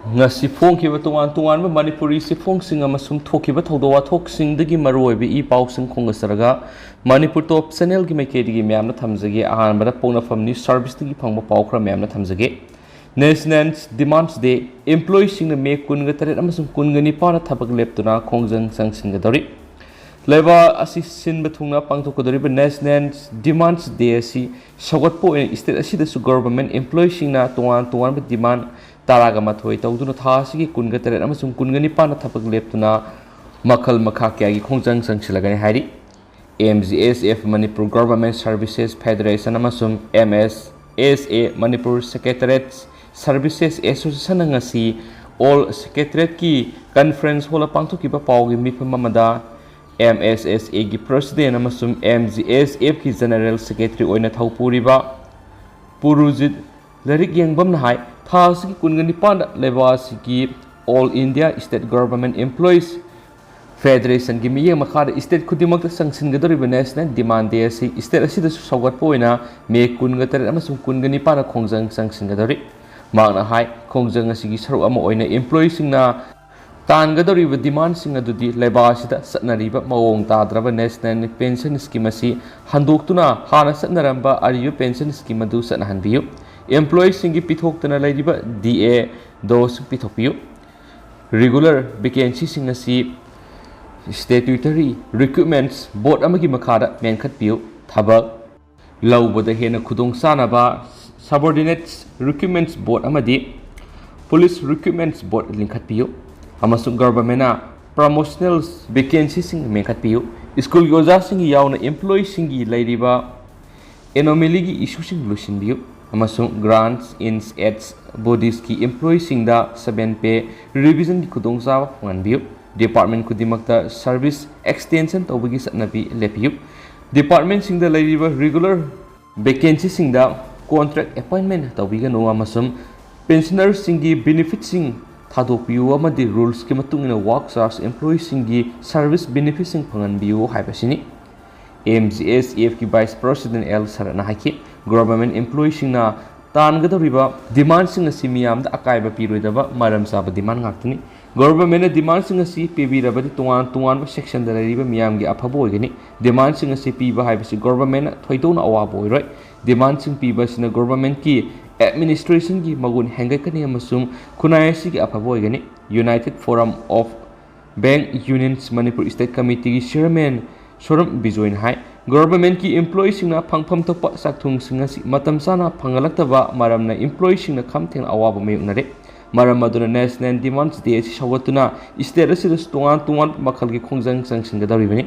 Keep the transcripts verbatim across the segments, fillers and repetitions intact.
ꯉꯁꯤ ꯐꯣꯡꯈꯤꯕ ꯇꯣꯉꯥꯟ ꯇꯣꯉꯥꯟꯕ ꯃꯅꯤꯄꯨꯔꯤ ꯆꯦꯐꯣꯡꯁꯤꯡ ꯑꯃꯁꯨꯡ ꯊꯣꯛꯈꯤꯕ ꯊꯧꯗꯣꯛ ꯋꯥꯊꯣꯛꯁꯤꯡꯗꯒꯤ ꯃꯔꯨꯑꯣꯏꯕ ꯏ ꯄꯥꯎꯁꯤꯡ ꯈꯣꯝꯒꯠꯆꯔꯒ ꯃꯅꯤꯄꯨꯔ ꯇꯣꯞ ꯆꯦꯅꯦꯜꯒꯤ ꯃꯥꯏꯀꯩꯗꯒꯤ ꯃꯌꯥꯝꯅ ꯊꯝꯖꯒꯦ꯫ ꯑꯍꯥꯟꯕꯗ ꯄꯣꯛꯅꯐꯝ ꯅ꯭ꯌꯨꯁ ꯁꯥꯔꯚꯤꯁꯇꯒꯤ ꯐꯪꯕ ꯄꯥꯎ ꯈꯔ ꯃꯌꯥꯝꯅ ꯊꯝꯖꯒꯦ꯫ National Demands Day, employeeꯁꯤꯡꯅ ꯃꯦ ꯀꯨꯟꯒ ꯇꯔꯦꯠ ꯑꯃꯁꯨꯡ ꯀꯨꯟꯒ ꯅꯤꯄꯥꯟꯗ ꯊꯕꯛ ꯂꯦꯞꯇꯨꯅ ꯈꯣꯡꯖꯪ ꯆꯪꯁꯤꯟꯒꯗꯧꯔꯤ꯫ ꯂꯩꯕꯥꯛ ꯑꯁꯤ ꯁꯤꯟꯕ ꯊꯨꯡꯅ ꯄꯥꯡꯊꯣꯛꯀꯗꯧꯔꯤꯕ National Demands Day ꯑꯁꯤ ꯁꯧꯒꯠꯄ ꯑꯣꯏꯅ state ꯑꯁꯤꯗꯁꯨ government employeeꯁꯤꯡꯅ ꯇꯣꯉꯥꯟ ꯇꯣꯉꯥꯟꯕ demand ꯇꯔꯥꯒ ꯃꯥꯊꯣꯏ ꯇꯧꯗꯨꯅ ꯊꯥ ꯑꯁꯤꯒꯤ ꯀꯨꯟꯒ ꯇꯔꯦꯠ ꯑꯃꯁꯨꯡ ꯀꯨꯟꯒ ꯅꯤꯄꯥꯟꯗ ꯊꯕꯛ ꯂꯦꯞꯇꯨꯅ ꯃꯈꯜ ꯃꯈꯥ ꯀꯌꯥꯒꯤ ꯈꯣꯡꯖꯪ ꯆꯪꯁꯤꯜꯂꯒꯅꯤ ꯍꯥꯏꯔꯤ꯫ M G S F, Manipur Government Services Federation ꯑꯃꯁꯨꯡ M S S A, Manipur Secretariat Services Association ꯉꯁꯤ All Secretariatꯀꯤ conference hallꯗ ꯄꯥꯡꯊꯣꯛꯈꯤꯕ ꯄꯥꯎꯒꯤ ꯃꯤꯐꯝ ꯑꯃꯗ M S S Aꯒꯤ president ꯑꯃꯁꯨꯡ M G S Fꯀꯤ general secretary ꯑꯣꯏꯅ ꯊꯧ ꯄꯨꯔꯤꯕ ꯄꯨꯔꯨꯖꯤꯠ ꯂꯥꯏꯔꯤꯛ ꯌꯦꯡꯕꯝꯅ ꯍꯥꯏ, ꯊꯥ ꯑꯁꯤꯒꯤ ꯀꯨꯟꯒ ꯅꯤꯄꯥꯟꯗ ꯂꯩꯕꯥꯛ ꯑꯁꯤꯒꯤ All India State Government Employees Federationꯒꯤ ꯃꯤꯠꯌꯦꯡ ꯃꯈꯥꯗ state ꯈꯨꯗꯤꯡꯃꯛꯇ ꯆꯪꯁꯤꯟꯒꯗꯧꯔꯤꯕ National Demand Day ꯑꯁꯤ state ꯑꯁꯤꯗꯁꯨ ꯁꯧꯒꯠꯄ ꯑꯣꯏꯅ ꯃꯦ ꯀꯨꯟꯒ ꯇꯔꯦꯠ ꯑꯃꯁꯨꯡ ꯀꯨꯟꯒ ꯅꯤꯄꯥꯟꯗ ꯈꯣꯡꯖꯪ ꯆꯪꯁꯤꯟꯒꯗꯧꯔꯤ꯫ ꯃꯍꯥꯛꯅ ꯍꯥꯏ, ꯈꯣꯡꯖꯪ ꯑꯁꯤꯒꯤ ꯁꯔꯨꯛ ꯑꯃ ꯑꯣꯏꯅ employeeꯁꯤꯡꯅ ꯇꯥꯟꯒꯗꯧꯔꯤꯕ demandꯁꯤꯡ ꯑꯗꯨꯗꯤ ꯂꯩꯕꯥꯛ ꯑꯁꯤꯗ ꯆꯠꯅꯔꯤꯕ ꯃꯑꯣꯡ ꯇꯥꯗ꯭ꯔꯕ National Pension Scheme ꯑꯁꯤ ꯍꯟꯗꯣꯛꯇꯨꯅ ꯍꯥꯟꯅ ꯆꯠꯅꯔꯝꯕ ꯑꯔꯤꯕ pension scheme ꯑꯗꯨ ꯆꯠꯅꯍꯟꯕꯤꯌꯨ꯫ Employeeꯁꯤꯡꯒꯤ ꯄꯤꯊꯣꯛꯇꯅ ꯂꯩꯔꯤꯕ D Aꯗꯨꯁꯨ ꯄꯤꯊꯣꯛꯄꯤꯌꯨ꯫ Regular vacancyꯁꯤꯡ ꯑꯁꯤ Statutory Recruitments Board ꯑꯃꯒꯤ ꯃꯈꯥꯗ ꯃꯦꯟꯈꯠꯄꯤꯌꯨ꯫ ꯊꯕꯛ ꯂꯧꯕꯗ ꯍꯦꯟꯅ ꯈꯨꯗꯣꯡꯆꯥꯅꯕ Subordinate Recruitments Board ꯑꯃꯗꯤ Police Recruitments Board ꯂꯤꯡꯈꯠꯄꯤꯌꯨ, ꯑꯃꯁꯨꯡ governmentꯅ promotional vacancyꯁꯤꯡ ꯃꯦꯟꯈꯠꯄꯤꯌꯨ꯫ ꯁ꯭ꯀꯨꯜꯒꯤ ꯑꯣꯖꯥꯁꯤꯡꯒꯤ ꯌꯥꯎꯅ employeeꯁꯤꯡꯒꯤ ꯂꯩꯔꯤꯕ anomalyꯒꯤ issueꯁꯤꯡ ꯂꯣꯏꯁꯤꯟꯕꯤꯌꯨ, ꯑꯃꯁꯨꯡ Grants in Aids Bodiesꯀꯤ employeeꯁꯤꯡꯗ seven pay revisionꯒꯤ ꯈꯨꯗꯣꯡꯆꯥꯕ ꯐꯪꯍꯟꯕꯤꯌꯨ꯫ Department ꯈꯨꯗꯤꯡꯃꯛꯇ service extension ꯇꯧꯕꯒꯤ ꯆꯠꯅꯕꯤ ꯂꯦꯞꯄꯤꯌꯨ꯫ Departmentꯁꯤꯡꯗ ꯂꯩꯔꯤꯕ regular vacancyꯁꯤꯡꯗ contract appointment ꯇꯧꯕꯤꯒꯅꯨ, ꯑꯃꯁꯨꯡ pensionerꯁꯤꯡꯒꯤ benefitꯁꯤꯡ ꯊꯥꯗꯣꯛꯄꯤꯌꯨ, ꯑꯃꯗꯤ rulesꯀꯤ ꯃꯇꯨꯡ ꯏꯟꯅ work charge employeeꯁꯤꯡꯒꯤ service benefitꯁꯤꯡ ꯐꯪꯍꯟꯕꯤꯌꯨ ꯍꯥꯏꯕꯁꯤꯅꯤ꯫ M G S Fꯀꯤ Vice President L ꯁꯔꯠꯅ ꯍꯥꯏꯈꯤ, government employeeꯁꯤꯡꯅ ꯇꯥꯟꯒꯗꯧꯔꯤꯕ demandꯁꯤꯡ ꯑꯁꯤ ꯃꯤꯌꯥꯝꯗ ꯑꯀꯥꯏꯕ ꯄꯤꯔꯣꯏꯗꯕ ꯃꯔꯝ ꯆꯥꯕ demand ꯉꯥꯛꯇꯅꯤ꯫ Governmentꯅ demandꯁꯤꯡ ꯑꯁꯤ ꯄꯤꯕꯤꯔꯕꯗꯤ ꯇꯣꯉꯥꯟ ꯇꯣꯉꯥꯟꯕ sectionꯗ ꯂꯩꯔꯤꯕ ꯃꯤꯌꯥꯝꯒꯤ ꯑꯐꯕ ꯑꯣꯏꯒꯅꯤ꯫ Demandꯁꯤꯡ ꯑꯁꯤ ꯄꯤꯕ ꯍꯥꯏꯕꯁꯤ governmentꯅ ꯊꯣꯏꯗꯣꯛꯅ ꯑꯋꯥꯕ ꯑꯣꯏꯔꯣꯏ꯫ Demandꯁꯤꯡ ꯄꯤꯕ ꯑꯁꯤꯅ governmentꯀꯤ administrationꯒꯤ ꯃꯒꯨꯟ ꯍꯦꯟꯒꯠꯀꯅꯤ ꯑꯃꯁꯨꯡ ꯈꯨꯟꯅꯥꯏ ꯑꯁꯤꯒꯤ ꯑꯐꯕ ꯑꯣꯏꯒꯅꯤ꯫ United Forum of Bank Unions Manipur State Committeeꯒꯤ chairman ꯁꯣꯔꯝ ꯕꯤꯖꯣꯏꯅ ꯍꯥꯏ, governmentꯀꯤ employeeꯁꯤꯡꯅ ꯐꯪꯐꯝ ꯊꯣꯛꯄ ꯆꯥꯛꯊꯨꯡꯁꯤꯡ ꯑꯁꯤ ꯃꯇꯝ ꯆꯥꯅ ꯐꯪꯍꯜꯂꯛꯇꯕ ꯃꯔꯝꯅ employeeꯁꯤꯡꯅ ꯈꯝ ꯊꯦꯡꯅ ꯑꯋꯥꯕ ꯃꯥꯌꯣꯛꯅꯔꯦ꯫ ꯃꯔꯝ ꯑꯗꯨꯅ National Demand Day ꯑꯁꯤ ꯁꯧꯒꯠꯇꯨꯅ state ꯑꯁꯤꯗꯁꯨ ꯇꯣꯉꯥꯟ ꯇꯣꯉꯥꯟꯕ ꯃꯈꯜꯒꯤ ꯈꯣꯡꯖꯪ ꯆꯪꯁꯤꯟꯒꯗꯧꯔꯤꯕꯅꯤ꯫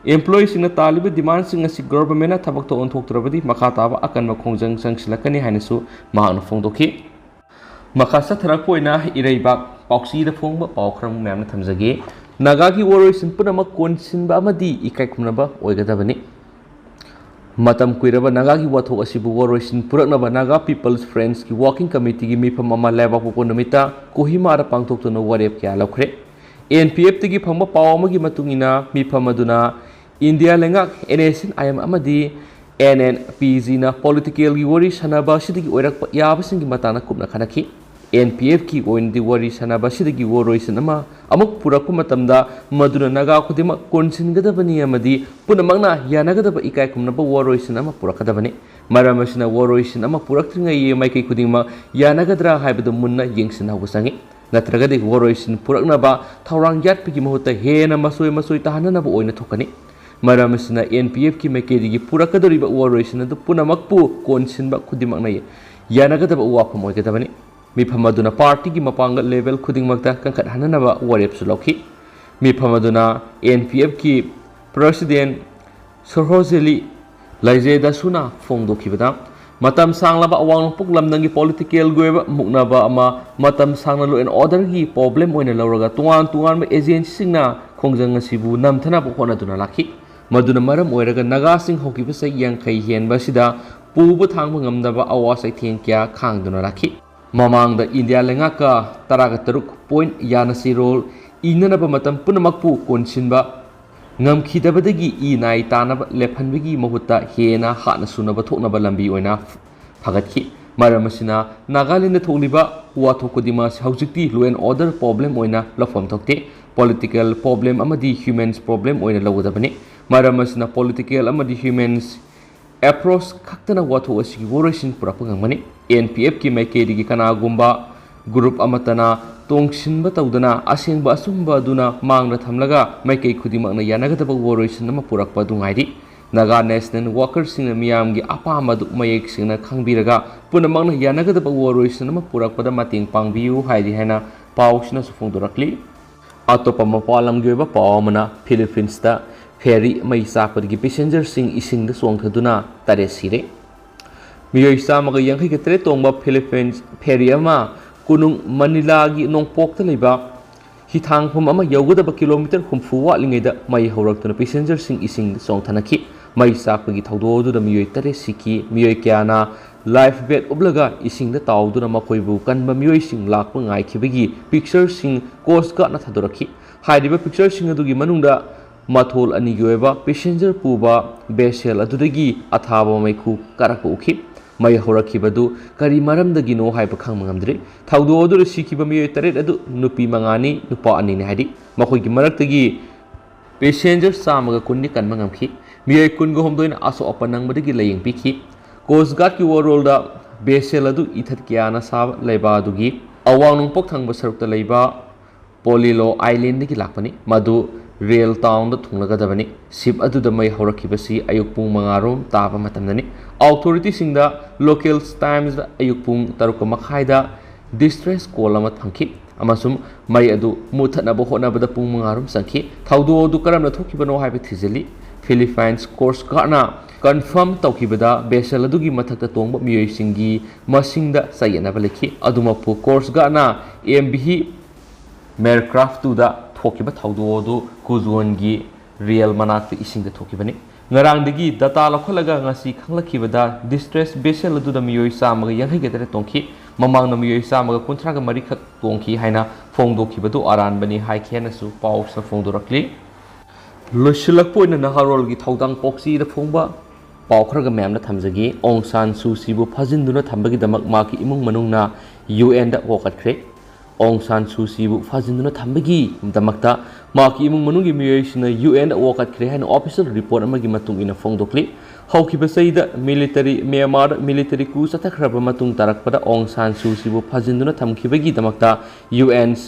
Employeeꯁꯤꯡꯅ ꯇꯥꯜꯂꯤꯕ demandꯁꯤꯡ ꯑꯁꯤ governmentꯅ ꯊꯕꯛꯇ ꯑꯣꯟꯊꯣꯛꯇ꯭ꯔꯕꯗꯤ ꯃꯈꯥ ꯇꯥꯕ ꯑꯀꯟꯕ ꯈꯣꯡꯖꯪ ꯆꯪꯁꯤꯜꯂꯛꯀꯅꯤ ꯍꯥꯏꯅꯁꯨ ꯃꯍꯥꯛꯅ ꯐꯣꯡꯗꯣꯛꯈꯤ꯫ ꯃꯈꯥ ꯆꯠꯊꯔꯛꯄ ꯑꯣꯏꯅ ꯏꯔꯩꯕꯥꯛ ꯄꯥꯎꯆꯤꯗ ꯐꯣꯡꯕ ꯄꯥꯎ ꯈꯔ ꯃꯌꯥꯝꯅ ꯊꯝꯖꯒꯦ꯫ ꯅꯥꯒꯥꯒꯤ ꯋꯥꯔꯣꯏꯁꯤꯟ ꯄꯨꯝꯅꯃꯛ ꯀꯣꯟꯁꯤꯟꯕ ꯑꯃꯗꯤ ꯏꯀꯥꯏ ꯈꯨꯝꯅꯕ ꯑꯣꯏꯒꯗꯕꯅꯤ꯫ ꯃꯇꯝ ꯀꯨꯏꯔꯕ ꯅꯥꯒꯥꯒꯤ ꯋꯥꯊꯣꯛ ꯑꯁꯤꯕꯨ ꯋꯥꯔꯣꯏꯁꯤꯟ ꯄꯨꯔꯛꯅꯕ Naga People's Frontꯀꯤ Working Committeeꯒꯤ ꯃꯤꯐꯝ ꯑꯃ ꯂꯩꯕꯥꯛꯄꯣꯛꯄ ꯅꯨꯃꯤꯠꯇ ꯀꯣꯍꯤꯃꯥꯗ ꯄꯥꯡꯊꯣꯛꯇꯨꯅ ꯋꯥꯔꯦꯞ ꯀꯌꯥ ꯂꯧꯈ꯭ꯔꯦ꯫ NPFꯇꯒꯤ ꯐꯪꯕ ꯄꯥꯎ ꯑꯃꯒꯤ ꯃꯇꯨꯡ ꯏꯟꯅ, ꯃꯤꯐꯝ ꯑꯗꯨꯅ ꯏꯟꯗꯤꯌꯥ ꯂꯩꯉꯥꯛ, NSCN-IM ꯑꯃꯗꯤ NNPGꯅ politicalꯒꯤ ꯋꯥꯔꯤ ꯁꯥꯟꯅꯕ ꯑꯁꯤꯗꯒꯤ ꯑꯣꯏꯔꯛꯄ ꯌꯥꯕꯁꯤꯡꯒꯤ ꯃꯇꯥꯡꯗ ꯀꯨꯞꯅ ꯈꯟꯅꯈꯤ꯫ NPFꯀꯤ ꯑꯣꯏꯅꯗꯤ ꯋꯥꯔꯤ ꯁꯥꯟꯅꯕ ꯑꯁꯤꯗꯒꯤ ꯋꯥꯔꯣꯏꯁꯤꯟ ꯑꯃ ꯑꯃꯨꯛ ꯄꯨꯔꯛꯄ ꯃꯇꯝꯗ ꯃꯗꯨꯅ ꯅꯥꯒꯥ ꯈꯨꯗꯤꯡꯃꯛ ꯀꯣꯟꯁꯤꯟꯒꯗꯕꯅꯤ ꯑꯃꯗꯤ ꯄꯨꯝꯅꯃꯛꯅ ꯌꯥꯅꯒꯗꯕ ꯏꯀꯥꯏ ꯈꯨꯝꯅꯕ ꯋꯥꯔꯣꯏꯁꯤꯟ ꯑꯃ ꯄꯨꯔꯛꯀꯗꯕꯅꯤ꯫ ꯃꯔꯝ ꯑꯁꯤꯅ ꯋꯥꯔꯣꯏꯁꯤꯟ ꯑꯃ ꯄꯨꯔꯛꯇ꯭ꯔꯤꯉꯩ ꯃꯥꯏꯀꯩ ꯈꯨꯗꯤꯡꯃꯛ ꯌꯥꯅꯒꯗ꯭ꯔꯥ ꯍꯥꯏꯕꯗꯨ ꯃꯨꯟꯅ ꯌꯦꯡꯁꯤꯟꯍꯧꯕ ꯆꯪꯏ꯫ ꯅꯠꯇ꯭ꯔꯒꯗꯤ ꯋꯥꯔꯣꯏꯁꯤꯟ ꯄꯨꯔꯛꯅꯕ ꯊꯧꯔꯥꯡ ꯌꯥꯠꯄꯒꯤ ꯃꯍꯨꯠꯇ ꯍꯦꯟꯅ ꯃꯆꯣꯏ ꯃꯆꯣꯏ ꯇꯥꯍꯟꯅꯅꯕ ꯑꯣꯏꯅ ꯊꯣꯛꯀꯅꯤ꯫ ꯃꯔꯝ ꯑꯁꯤꯅ NPFꯀꯤ ꯃꯥꯏꯀꯩꯗꯒꯤ ꯄꯨꯔꯛꯀꯗꯧꯔꯤꯕ ꯋꯥꯔꯣꯏꯁꯤꯟ ꯑꯗꯨ ꯄꯨꯝꯅꯃꯛꯄꯨ ꯀꯣꯟꯁꯤꯟꯕ ꯈꯨꯗꯤꯡꯃꯛꯅ ꯌꯥꯅꯒꯗꯕ ꯋꯥꯐꯝ ꯑꯣꯏꯒꯗꯕꯅꯤ꯫ ꯃꯤꯐꯝ ꯑꯗꯨꯅ partyꯒꯤ ꯃꯄꯥꯡꯒꯜ level ꯈꯨꯗꯤꯡꯃꯛꯇ ꯀꯟꯈꯠꯍꯟꯅꯅꯕ ꯋꯥꯔꯦꯞꯁꯨ ꯂꯧꯈꯤ꯫ ꯃꯤꯐꯝ ꯑꯗꯨꯅ NPFꯀꯤ president ꯁꯣꯔꯍꯣꯖꯦꯂꯤ ꯂꯥꯏꯖꯦꯗꯁꯨꯅ ꯐꯣꯡꯗꯣꯛꯈꯤꯕꯗ, ꯃꯇꯝ ꯁꯥꯡꯂꯕ ꯑꯋꯥꯡ ꯅꯣꯡꯄꯣꯛ ꯂꯝꯗꯝꯒꯤ politicalꯒꯤ ꯑꯣꯏꯕ ꯃꯨꯛꯅꯕ ꯑꯃ ꯃꯇꯝ ꯁꯥꯡꯅ law and orderꯒꯤ problem ꯑꯣꯏꯅ ꯂꯧꯔꯒ ꯇꯣꯉꯥꯟ ꯇꯣꯉꯥꯟꯕ agencyꯁꯤꯡꯅ ꯈꯣꯡꯖꯪ ꯑꯁꯤꯕꯨ ꯅꯝꯊꯅꯕ ꯍꯣꯠꯅꯗꯨꯅ ꯂꯥꯛꯈꯤ꯫ ꯃꯗꯨꯅ ꯃꯔꯝ ꯑꯣꯏꯔꯒ ꯅꯥꯒꯥꯁꯤꯡ ꯍꯧꯈꯤꯕ ꯆꯍꯤ ꯌꯥꯡꯈꯩ ꯍꯦꯟꯕ ꯑꯁꯤꯗ ꯄꯨꯕ ꯊꯥꯡꯕ ꯉꯝꯗꯕ ꯑꯋꯥ ꯆꯩꯊꯦꯡ ꯀꯌꯥ ꯈꯥꯡꯗꯨꯅ ꯂꯥꯛꯈꯤ꯫ ꯃꯃꯥꯡꯗ ꯏꯟꯗꯤꯌꯥ ꯂꯩꯉꯥꯛꯀ ꯇꯔꯥꯒ ꯇꯔꯨꯛ point ꯌꯥꯅꯁꯤ ꯔꯣꯜ ꯏꯅꯅꯕ ꯃꯇꯝ ꯄꯨꯝꯅꯃꯛꯄꯨ ꯀꯣꯟꯁꯤꯟꯕ ꯉꯝꯈꯤꯗꯕꯗꯒꯤ ꯏ ꯅꯥꯏ ꯇꯥꯅꯕ ꯂꯦꯞꯍꯟꯕꯒꯤ ꯃꯍꯨꯠꯇ ꯍꯦꯟꯅ ꯍꯥꯠꯅ ꯁꯨꯅꯕ ꯊꯣꯛꯅꯕ ꯂꯝꯕꯤ ꯑꯣꯏꯅ ꯐꯒꯠꯈꯤ꯫ ꯃꯔꯝ ꯑꯁꯤꯅ ꯅꯥꯒꯥꯂꯦꯟꯗ ꯊꯣꯛꯂꯤꯕ ꯋꯥꯊꯣꯛ ꯈꯨꯗꯤꯡꯃꯛ ꯑꯁꯤ ꯍꯧꯖꯤꯛꯇꯤ law and order problem ꯑꯣꯏꯅ ꯂꯧꯐꯝ ꯊꯣꯛꯇꯦ, political problem ꯑꯃꯗꯤ humans problem ꯑꯣꯏꯅ ꯂꯧꯒꯗꯕꯅꯤ꯫ ꯃꯔꯝ ꯑꯁꯤꯅ political ꯑꯃꯗꯤ humans approach ꯈꯛꯇꯅ ꯋꯥꯊꯣꯛ ꯑꯁꯤꯒꯤ ꯋꯥꯔꯣꯏꯁꯤꯟ ꯄꯨꯔꯛꯄ ꯉꯝꯒꯅꯤ꯫ ꯑꯦꯟ ꯄꯤ ꯑꯦꯐꯀꯤ ꯃꯥꯏꯀꯩꯗꯒꯤ ꯀꯅꯥꯒꯨꯝꯕ group ꯑꯃꯠꯇꯅ ꯇꯣꯡꯁꯤꯟꯕ ꯇꯧꯗꯅ ꯑꯁꯦꯡꯕ ꯑꯆꯨꯝꯕ ꯑꯗꯨꯅ ꯃꯥꯡꯗ ꯊꯝꯂꯒ ꯃꯥꯏꯀꯩ ꯈꯨꯗꯤꯡꯃꯛꯅ ꯌꯥꯅꯒꯗꯕ ꯋꯥꯔꯣꯏꯁꯤꯟ ꯑꯃ ꯄꯨꯔꯛꯄ ꯑꯗꯨ ꯉꯥꯏꯔꯤ꯫ ꯅꯥꯒꯥ ꯅꯦꯁꯅꯦꯜ ꯋꯥꯀꯔꯁꯤꯡꯅ ꯃꯤꯌꯥꯝꯒꯤ ꯑꯄꯥꯝꯕ ꯑꯗꯨ ꯃꯌꯦꯛ ꯁꯦꯡꯅ ꯈꯪꯕꯤꯔꯒ ꯄꯨꯝꯅꯃꯛꯅ ꯌꯥꯅꯒꯗꯕ ꯋꯥꯔꯣꯏꯁꯤꯟ ꯑꯃ ꯄꯨꯔꯛꯄꯗ ꯃꯇꯦꯡ ꯄꯥꯡꯕꯤꯌꯨ ꯍꯥꯏꯔꯤ ꯍꯥꯏꯅ ꯄꯥꯎꯁꯤꯅꯁꯨ ꯐꯣꯡꯗꯣꯔꯛꯂꯤ꯫ ꯑꯇꯣꯞꯄ ꯃꯄꯥꯟ ꯂꯝꯒꯤ ꯑꯣꯏꯕ ꯄꯥꯎ ꯑꯃꯅ, ꯐꯤꯂꯤꯄꯤꯟꯁꯇ ꯐꯦꯔꯤ ꯃꯩ ꯆꯥꯛꯄꯗꯒꯤ ꯄꯦꯁꯦꯟꯖꯔꯁꯤꯡ ꯏꯁꯤꯡꯗ ꯆꯣꯡꯊꯗꯨꯅ ꯇꯔꯦꯠ ꯁꯤꯔꯦ꯫ ꯃꯤꯑꯣꯏ ꯆꯥꯝꯃꯒ ꯌꯥꯡꯈꯩꯒ ꯇꯔꯦꯠ ꯇꯣꯡꯕ ꯐꯤꯂꯤꯄꯤꯟꯁ ꯐꯦꯔꯤ ꯑꯃ ꯀꯣꯅꯨꯡ ꯃꯅꯤꯂꯥꯒꯤ ꯅꯣꯡꯄꯣꯛꯇ ꯂꯩꯕ ꯍꯤꯊꯥꯡꯐꯝ ꯑꯃ ꯌꯧꯒꯗꯕ ꯀꯤꯂꯣꯃꯤꯇꯔ ꯍꯨꯝꯐꯨ ꯋꯥꯠꯂꯤꯉꯩꯗ ꯃꯩ ꯍꯧꯔꯛꯇꯨꯅ ꯄꯦꯁꯦꯟꯖꯔꯁꯤꯡ ꯏꯁꯤꯡꯗ ꯆꯣꯡꯊꯅꯈꯤ꯫ ꯃꯩ ꯆꯥꯛꯄꯒꯤ ꯊꯧꯗꯣꯛ ꯑꯗꯨꯗ ꯃꯤꯑꯣꯏ ꯇꯔꯦꯠ ꯁꯤꯈꯤ꯫ ꯃꯤꯑꯣꯏ ꯀꯌꯥꯅ life vest ꯎꯞꯂꯒ ꯏꯁꯤꯡꯗ ꯇꯥꯎꯗꯨꯅ ꯃꯈꯣꯏꯕꯨ ꯀꯟꯕ ꯃꯤꯑꯣꯏꯁꯤꯡ ꯂꯥꯛꯄ ꯉꯥꯏꯈꯤꯕꯒꯤ ꯄꯤꯛꯆꯔꯁꯤꯡ ꯀꯣꯁ ꯒꯥꯔꯗꯅ ꯊꯥꯗꯣꯔꯛꯈꯤ꯫ ꯍꯥꯏꯔꯤꯕ ꯄꯤꯛꯆꯔꯁꯤꯡ ꯑꯗꯨꯒꯤ ꯃꯅꯨꯡꯗ ꯃꯊꯣꯜ ꯑꯅꯤꯒꯤ ꯑꯣꯏꯕ ꯄꯦꯁꯦꯟꯖꯔ ꯄꯨꯕ ꯚꯦꯁꯦꯜ ꯑꯗꯨꯗꯒꯤ ꯑꯊꯥꯕ ꯃꯩꯈꯨ ꯀꯥꯔꯛꯄ ꯎꯈꯤ꯫ ꯃꯩ ꯍꯧꯔꯛꯈꯤꯕꯗꯨ ꯀꯔꯤ ꯃꯔꯝꯗꯒꯤꯅꯣ ꯍꯥꯏꯕ ꯈꯪꯕ ꯉꯝꯗ꯭ꯔꯤ꯫ ꯊꯧꯗꯣꯛ ꯑꯗꯨꯗ ꯁꯤꯈꯤꯕ ꯃꯤꯑꯣꯏ ꯇꯔꯦꯠ ꯑꯗꯨ ꯅꯨꯄꯤ ꯃꯉꯥꯅꯤ, ꯅꯨꯄꯥ ꯑꯅꯤꯅꯤ ꯍꯥꯏꯔꯤ꯫ ꯃꯈꯣꯏꯒꯤ ꯃꯔꯛꯇꯒꯤ ꯄꯦꯁꯦꯟꯖꯔ ꯆꯥꯝꯃꯒ ꯀꯨꯟꯗꯤ ꯀꯟꯕ ꯉꯝꯈꯤ꯫ ꯃꯤꯑꯣꯏ ꯀꯨꯟꯒ ꯍꯨꯝꯗꯣꯏꯅ ꯑꯁꯣꯛ ꯑꯄꯟ ꯅꯪꯕꯗꯒꯤ ꯂꯥꯌꯦꯡ ꯄꯤꯈꯤ꯫ ꯀꯣꯁ ꯒꯥꯔꯗꯀꯤ ꯋꯥꯔꯣꯜꯗ ꯚꯦꯁꯦꯜ ꯑꯗꯨ ꯏꯊꯠ ꯀꯌꯥꯅ ꯁꯥꯕ ꯂꯩꯕꯥꯛ ꯑꯗꯨꯒꯤ ꯑꯋꯥꯡ ꯅꯣꯡꯄꯣꯛ ꯊꯪꯕ ꯁꯔꯨꯛꯇ ꯂꯩꯕ ꯄꯣꯂꯤꯂꯣ ꯑꯥꯏꯂꯦꯟꯗꯒꯤ ꯂꯥꯛꯄꯅꯤ꯫ ꯃꯗꯨ ꯔꯦꯜ ꯇꯥꯎꯟꯗ ꯊꯨꯡꯂꯒꯗꯕꯅꯤ꯫ ꯁꯤꯞ ꯑꯗꯨꯗ ꯃꯩ ꯍꯧꯔꯛꯈꯤꯕꯁꯤ ꯑꯌꯨꯛ ꯄꯨꯡ ꯃꯉꯥ ꯔꯣꯝ ꯇꯥꯕ ꯃꯇꯝꯗꯅꯤ꯫ ꯑꯣꯊꯣꯔꯤꯇꯤꯁꯤꯡꯗ ꯂꯣꯀꯦꯜ ꯇꯥꯏꯝꯁꯇ ꯑꯌꯨꯛ ꯄꯨꯡ ꯇꯔꯨꯛꯀ ꯃꯈꯥꯏꯗ ꯗꯤꯁꯇ꯭ꯔꯦꯁ ꯀꯣꯜ ꯑꯃ ꯐꯪꯈꯤ ꯑꯃꯁꯨꯡ ꯃꯩ ꯑꯗꯨ ꯃꯨꯠꯊꯠꯅꯕ ꯍꯣꯠꯅꯕꯗ ꯄꯨꯡ ꯃꯉꯥ ꯔꯣꯝ ꯆꯪꯈꯤ꯫ ꯊꯧꯗꯣꯛ ꯑꯗꯨ ꯀꯔꯝꯅ ꯊꯣꯛꯈꯤꯕꯅꯣ ꯍꯥꯏꯕ ꯊꯤꯖꯤꯜꯂꯤ꯫ ꯐꯤꯂꯤꯄꯥꯏꯟꯁ ꯀꯣꯁ ꯒꯥꯔꯗꯅ ꯀꯟꯐꯥꯔꯝ ꯇꯧꯈꯤꯕꯗ ꯚꯦꯁꯦꯜ ꯑꯗꯨꯒꯤ ꯃꯊꯛꯇ ꯇꯣꯡꯕ ꯃꯤꯑꯣꯏꯁꯤꯡꯒꯤ ꯃꯁꯤꯡꯗ ꯆꯌꯦꯠꯅꯕ ꯂꯩꯈꯤ꯫ ꯑꯗꯨꯃꯛꯄꯨ ꯀꯣꯁ ꯒꯥꯔꯗꯅ ꯑꯦꯝ ꯚꯤ ꯃꯦꯔꯀ꯭ꯔꯥꯐ ꯇꯨꯗ ꯊꯣꯛꯈꯤꯕ ꯊꯧꯗꯣꯛ ꯑꯗꯨ ꯀꯨꯖꯣꯟꯒꯤ ꯔꯦꯜ ꯃꯅꯥꯛꯇ ꯏꯁꯤꯡꯗ ꯊꯣꯛꯈꯤꯕꯅꯤ꯫ ꯉꯔꯥꯡꯗꯒꯤ ꯗꯇꯥ ꯂꯧꯈꯠꯂꯒ ꯉꯁꯤ ꯈꯪꯂꯛꯈꯤꯕꯗ ꯗꯤꯁꯇ꯭ꯔꯦꯁ ꯚꯦꯁꯦꯜ ꯑꯗꯨꯗ ꯃꯤꯑꯣꯏ ꯆꯥꯝꯃꯒ ꯌꯥꯡꯈꯩꯒ ꯇꯔꯦꯠ ꯇꯣꯡꯈꯤ꯫ ꯃꯃꯥꯡꯗ ꯃꯤꯑꯣꯏ ꯆꯥꯝꯃꯒ ꯀꯨꯟꯊ꯭ꯔꯥꯒ ꯃꯔꯤꯈꯛ ꯇꯣꯡꯈꯤ ꯍꯥꯏꯅ ꯐꯣꯡꯗꯣꯛꯈꯤꯕꯗꯨ ꯑꯔꯥꯟꯕꯅꯤ ꯍꯥꯏꯈꯤ ꯍꯥꯏꯅꯁꯨ ꯄꯥꯎꯁꯤꯅ ꯐꯣꯡꯗꯣꯔꯛꯂꯤ꯫ ꯂꯣꯏꯁꯤꯜꯂꯛꯄ ꯑꯣꯏꯅ ꯅꯍꯥꯔꯣꯜꯒꯤ ꯊꯧꯗꯥꯡ ꯄꯥꯎꯆꯦꯗ ꯐꯣꯡꯕ ꯄꯥꯎ ꯈꯔꯒ ꯃꯌꯥꯝꯗ ꯊꯝꯖꯒꯦ꯫ ꯑꯣꯡ ꯁꯥꯟ ꯁꯨ ꯆꯤꯕꯨ ꯐꯥꯖꯤꯟꯗꯨꯅ ꯊꯝꯕꯒꯤꯗꯃꯛ ꯃꯍꯥꯛꯀꯤ ꯏꯃꯨꯡ ꯃꯅꯨꯡꯅ ꯌꯨ ꯑꯦꯟꯗ ꯋꯥꯀꯠꯈ꯭ꯔꯦ꯫ ꯑꯣꯡ ꯁꯥꯟ ꯁꯨ ꯆꯤꯕꯨ ꯐꯥꯖꯤꯟꯗꯨꯅ ꯊꯝꯕꯒꯤꯗꯃꯛꯇ ꯃꯍꯥꯛꯀꯤ ꯏꯃꯨꯡ ꯃꯅꯨꯡꯒꯤ ꯃꯤꯑꯣꯏꯁꯤꯡꯅ ꯌꯨ ꯑꯦꯟꯗ ꯋꯥꯀꯠꯈ꯭ꯔꯦ ꯍꯥꯏꯅ ꯑꯣꯐꯤꯁꯤꯌꯦꯜ ꯔꯤꯄꯣꯔꯠ ꯑꯃꯒꯤ ꯃꯇꯨꯡ ꯏꯟꯅ ꯐꯣꯡꯗꯣꯛꯂꯤ꯫ ꯍꯧꯈꯤꯕ ꯆꯍꯤꯗ ꯃꯤꯂꯤꯇꯔꯤ, ꯃ꯭ꯌꯥꯟꯃꯥꯔꯗ ꯃꯤꯂꯤꯇꯔꯤ ꯀꯨ ꯆꯠꯊꯈ꯭ꯔꯕ ꯃꯇꯨꯡ ꯇꯥꯔꯛꯄꯗ ꯑꯣꯡ ꯁꯥꯟ ꯁꯨ ꯆꯤꯕꯨ ꯐꯥꯖꯤꯟꯗꯨꯅ ꯊꯝꯈꯤꯕꯒꯤꯗꯃꯛꯇ ꯌꯨ ꯑꯦꯟ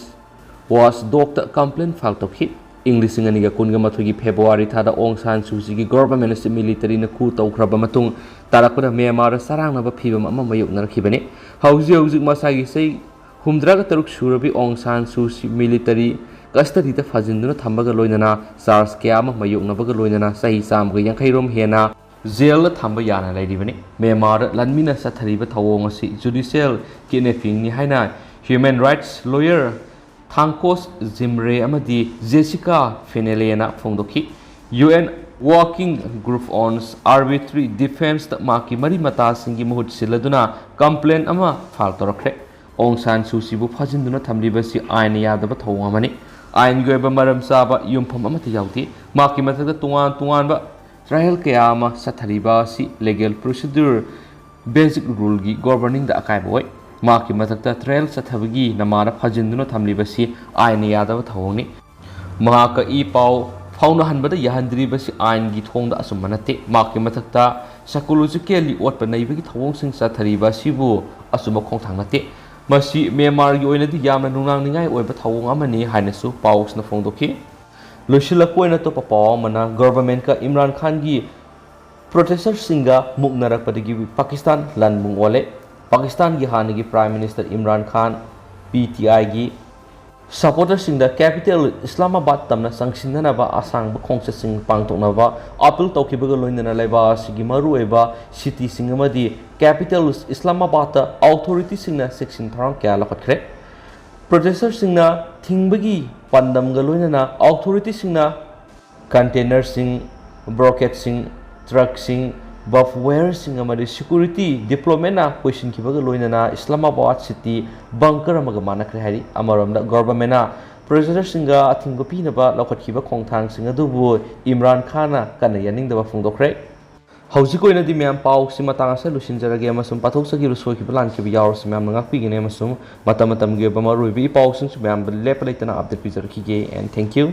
ꯋꯥꯆ ꯗꯣꯒꯇ ꯀꯝꯄ꯭ꯂꯦꯟ ꯐꯥꯏꯜ ꯇꯧꯈꯤ꯫ ꯏꯪ ꯂꯤꯁꯤꯡ ꯑꯅꯤꯒ ꯀꯨꯟꯒ ꯃꯥꯊꯣꯏꯒꯤ ꯐꯦꯕ꯭ꯔꯨꯋꯥꯔꯤ ꯊꯥꯗ ꯑꯣꯡ ꯁꯥꯟ ꯁꯨ ꯆꯤꯒꯤ ꯒꯣꯚꯔꯟꯃꯦꯟ ꯑꯁꯤ ꯃꯤꯂꯤꯇꯔꯤꯅ ꯀꯨ ꯇꯧꯈ꯭ꯔꯕ ꯃꯇꯨꯡ ꯇꯥꯔꯛꯄꯗ ꯃ꯭ꯌꯥꯟꯃꯥꯔꯗ ꯆꯔꯥꯡꯅꯕ ꯐꯤꯕꯝ ꯑꯃ ꯃꯥꯌꯣꯛꯅꯔꯛꯈꯤꯕꯅꯤ꯫ ꯍꯧꯖꯤꯛ ꯍꯧꯖꯤꯛ ꯃꯁꯥꯒꯤ ꯆꯍꯤ ꯍꯨꯝꯗ꯭ꯔꯥꯒ ꯇꯔꯨꯛ ꯁꯨꯔꯕꯤ ꯑꯣꯡ ꯁꯥꯟ ꯁꯨ ꯆꯤ ꯃꯤꯂꯤꯇꯔꯤ ꯀꯁꯇꯗꯤꯗ ꯐꯥꯖꯤꯟꯗꯨꯅ ꯊꯝꯕꯒ ꯂꯣꯏꯅꯅ ꯆꯥꯔꯖ ꯀꯌꯥ ꯑꯃ ꯃꯥꯌꯣꯛꯅꯕꯒ ꯂꯣꯏꯅꯅ ꯆꯍꯤ ꯆꯥꯝꯃꯒ ꯌꯥꯡꯈꯩ ꯔꯣꯝ ꯍꯦꯟꯅ ꯖꯦꯜꯗ ꯊꯝꯕ ꯌꯥꯅ ꯂꯩꯔꯤꯕꯅꯤ꯫ ꯃ꯭ꯌꯥꯟꯃꯥꯔꯗ ꯂꯥꯟꯃꯤꯅ ꯆꯠꯊꯔꯤꯕ ꯊꯧꯑꯣꯡ ꯑꯁꯤ ꯖꯨꯗꯤꯁꯤꯌꯦꯜ ꯀꯤꯗꯅꯦꯄꯤꯡꯅꯤ ꯍꯥꯏꯅ human rights lawyer Thangkos Jimre ꯑꯃꯗꯤ ꯖꯦꯁꯤꯀꯥ ꯐꯤꯅꯦꯂꯦꯅ ꯐꯣꯡꯗꯣꯛꯈꯤ꯫ U N Working Group on Arbitrary Detentionꯗ ꯃꯍꯥꯛꯀꯤ ꯃꯔꯤ ꯃꯇꯥꯁꯤꯡꯒꯤ ꯃꯍꯨꯠ ꯁꯤꯜꯂꯗꯨꯅ ꯀꯝꯄ꯭ꯂꯦꯟ ꯑꯃ ꯐꯥꯏꯜ ꯇꯧꯔꯛꯈ꯭ꯔꯦ꯫ ꯑꯣꯡ ꯁꯥꯟ ꯁꯨ ꯆꯤꯕꯨ ꯐꯥꯖꯤꯟꯗꯨꯅ ꯊꯝꯂꯤꯕꯁꯤ ꯑꯥꯏꯟꯅ ꯌꯥꯗꯕ ꯊꯧꯑꯣꯡ ꯑꯃꯅꯤ꯫ ꯑꯥꯏꯟꯒꯤ ꯑꯣꯏꯕ ꯃꯔꯝ ꯆꯥꯕ ꯌꯨꯝꯐꯝ ꯑꯃꯠꯇ ꯌꯥꯎꯗꯦ꯫ ꯃꯍꯥꯛꯀꯤ ꯃꯊꯛꯇ ꯇꯣꯉꯥꯟ ꯇꯣꯉꯥꯟꯕ ꯇ꯭ꯔꯥꯏꯌꯦꯜ ꯀꯌꯥ ꯑꯃ ꯆꯠꯊꯔꯤꯕ ꯑꯁꯤ ꯂꯤꯒꯦꯜ ꯄ꯭ꯔꯣꯁꯤꯗ꯭ꯌꯨꯔ ꯕꯦꯁꯤꯛ ꯔꯨꯜꯒꯤ ꯒꯣꯚꯔꯅꯤꯡꯗ ꯑꯀꯥꯏꯕ ꯑꯣꯏ꯫ ꯃꯍꯥꯛꯀꯤ ꯃꯊꯛꯇ ꯇ꯭ꯔꯥꯏꯌꯦꯜ ꯆꯠꯊꯕꯒꯤ ꯅꯃꯥꯗ ꯐꯥꯖꯤꯟꯗꯨꯅ ꯊꯝꯂꯤꯕꯁꯤ ꯑꯥꯏꯟꯅ ꯌꯥꯗꯕ ꯊꯧꯑꯣꯡꯅꯤ꯫ ꯃꯍꯥꯛꯀ ꯏ ꯄꯥꯎ ꯐꯥꯎꯅꯍꯟꯕꯗ ꯌꯥꯍꯟꯗ꯭ꯔꯤꯕꯁꯤ ꯑꯥꯏꯟꯒꯤ ꯊꯣꯡꯗ ꯑꯆꯨꯝꯕ ꯅꯠꯇꯦ꯫ ꯃꯍꯥꯛꯀꯤ ꯃꯊꯛꯇ ꯁꯥꯏꯀꯣꯂꯣꯖꯤꯀꯦꯜꯂꯤ ꯑꯣꯠꯄ ꯅꯩꯕꯒꯤ ꯊꯧꯑꯣꯡꯁꯤꯡ ꯆꯠꯊꯔꯤꯕ ꯑꯁꯤꯕꯨ ꯑꯆꯨꯝꯕ ꯈꯣꯡꯊꯥꯡ ꯅꯠꯇꯦ꯫ ꯃꯁꯤ ꯃ꯭ꯌꯥꯟꯃꯥꯔꯒꯤ ꯑꯣꯏꯅꯗꯤ ꯌꯥꯝꯅ ꯅꯨꯡꯅꯥꯡꯅꯤꯡꯉꯥꯏ ꯑꯣꯏꯕ ꯊꯧꯑꯣꯡ ꯑꯃꯅꯤ ꯍꯥꯏꯅꯁꯨ ꯄꯥꯎꯁꯅ ꯐꯣꯡꯗꯣꯛꯈꯤ꯫ ꯂꯣꯏꯁꯤꯜꯂꯛꯄ ꯑꯣꯏꯅ ꯑꯇꯣꯞꯄ ꯄꯥꯎ ꯑꯃꯅ, ꯒꯣꯚꯔꯟꯃꯦꯟꯠꯀ ꯏꯝꯔꯥꯟ ꯈꯥꯟꯒꯤ ꯄ꯭ꯔꯣꯇꯦꯁꯇꯔꯁꯤꯡꯒ ꯃꯨꯛꯅꯔꯛꯄꯗꯒꯤ ꯄꯥꯀꯤꯁꯇꯥꯟ ꯂꯥꯟ ꯃꯨꯡ ꯑꯣꯜꯂꯦ꯫ ꯄꯥꯀꯤꯁꯇꯥꯟꯒꯤ ꯍꯥꯟꯅꯒꯤ ꯄ꯭ꯔꯥꯏꯝ ꯃꯤꯅꯤꯁꯇꯔ ꯏꯝꯔꯥꯟ ꯈꯥꯟ, ꯄꯤ ꯇꯤ ꯑꯥꯏꯒꯤ ꯁꯄꯣꯔꯇꯔꯁꯤꯡꯗ ꯀꯦꯄꯤꯇꯦꯜ ꯏꯁꯂꯥꯃꯥꯕꯥꯗ ꯇꯝꯅ ꯆꯪꯁꯤꯟꯅꯅꯕ ꯑꯁꯥꯡꯕ ꯈꯣꯡꯆꯠꯁꯤꯡ ꯄꯥꯡꯊꯣꯛꯅꯕ ꯑꯥꯄꯤꯜ ꯇꯧꯈꯤꯕꯒ ꯂꯣꯏꯅꯅ ꯂꯩꯕꯥꯛ ꯑꯁꯤꯒꯤ ꯃꯔꯨꯑꯣꯏꯕ ꯁꯤꯇꯤꯁꯤꯡ ꯑꯃꯗꯤ ꯀꯦꯄꯤꯇꯦꯜ ꯏꯁꯂꯥꯃꯥꯕꯥꯗꯇ ꯑꯣꯊꯣꯔꯤꯇꯤꯁꯤꯡꯅ ꯆꯦꯛꯁꯤꯟ ꯊꯧꯔꯥꯡ ꯀꯌꯥ ꯂꯧꯈꯠꯈ꯭ꯔꯦ꯫ ꯄ꯭ꯔꯣꯇꯦꯁꯇꯔꯁꯤꯡꯅ ꯊꯤꯡꯕꯒꯤ ꯄꯥꯟꯗꯝꯒ ꯂꯣꯏꯅꯅ ꯑꯣꯊꯣꯔꯤꯇꯤꯁꯤꯡꯅ ꯀꯟꯇꯦꯅꯔꯁꯤꯡ, ꯕ꯭ꯔꯣꯀꯦꯠꯁꯤꯡ, ꯇ꯭ꯔꯛꯁꯤꯡ, ꯕꯐ ꯋꯦꯌꯔꯁꯤꯡ ꯑꯃꯗꯤ ꯁꯦꯀ꯭ꯌꯨꯔꯤꯇꯤ ꯗꯤꯄ꯭ꯂꯣꯃꯦꯠꯅ ꯀꯣꯏꯁꯤꯟꯈꯤꯕꯒ ꯂꯣꯏꯅꯅ ꯏꯁꯂꯥꯃꯥꯕꯥꯗ ꯁꯤꯇꯤ ꯕꯪꯀꯔ ꯑꯃꯒ ꯃꯥꯟꯅꯈ꯭ꯔꯦ ꯍꯥꯏꯔꯤ꯫ ꯑꯃꯔꯣꯝꯗ ꯒꯣꯚꯔꯟꯃꯦꯟꯠꯅ ꯄ꯭ꯔꯣꯇꯦꯁꯇꯔꯁꯤꯡꯒ ꯑꯊꯤꯡꯕ ꯄꯤꯅꯕ ꯂꯧꯈꯠꯈꯤꯕ ꯈꯣꯡꯊꯥꯡꯁꯤꯡ ꯑꯗꯨꯕꯨ ꯏꯝꯔꯥꯟ ꯈꯥꯟꯅ ꯀꯟꯅ ꯌꯥꯅꯤꯡꯗꯕ ꯐꯣꯡꯗꯣꯛꯈ꯭ꯔꯦ꯫ ꯍꯧꯖꯤꯛ ꯑꯣꯏꯅꯗꯤ ꯃꯌꯥꯝ ꯄꯥꯎꯁꯤ ꯃꯇꯥꯡ ꯑꯁꯤꯗ ꯂꯣꯏꯁꯤꯟꯖꯔꯒꯦ ꯑꯃꯁꯨꯡ ꯄꯥꯊꯣꯛꯆꯈꯤꯕ ꯁꯣꯏꯈꯤꯕ ꯂꯥꯟꯈꯤꯕ ꯌꯥꯎꯔꯁꯨ ꯃꯌꯥꯝꯅ ꯉꯥꯛꯄꯤꯒꯅꯤ ꯑꯃꯁꯨꯡ ꯃꯇꯝ ꯃꯇꯝꯒꯤ ꯑꯣꯏꯕ ꯃꯔꯨꯑꯣꯏꯕ ꯏ ꯄꯥꯎꯁꯤꯡꯁꯨ ꯃꯌꯥꯝꯗ ꯂꯦꯞꯄ ꯂꯩꯇꯅ update ꯄꯤꯖꯔꯛꯈꯤꯒꯦ꯫ And thank you.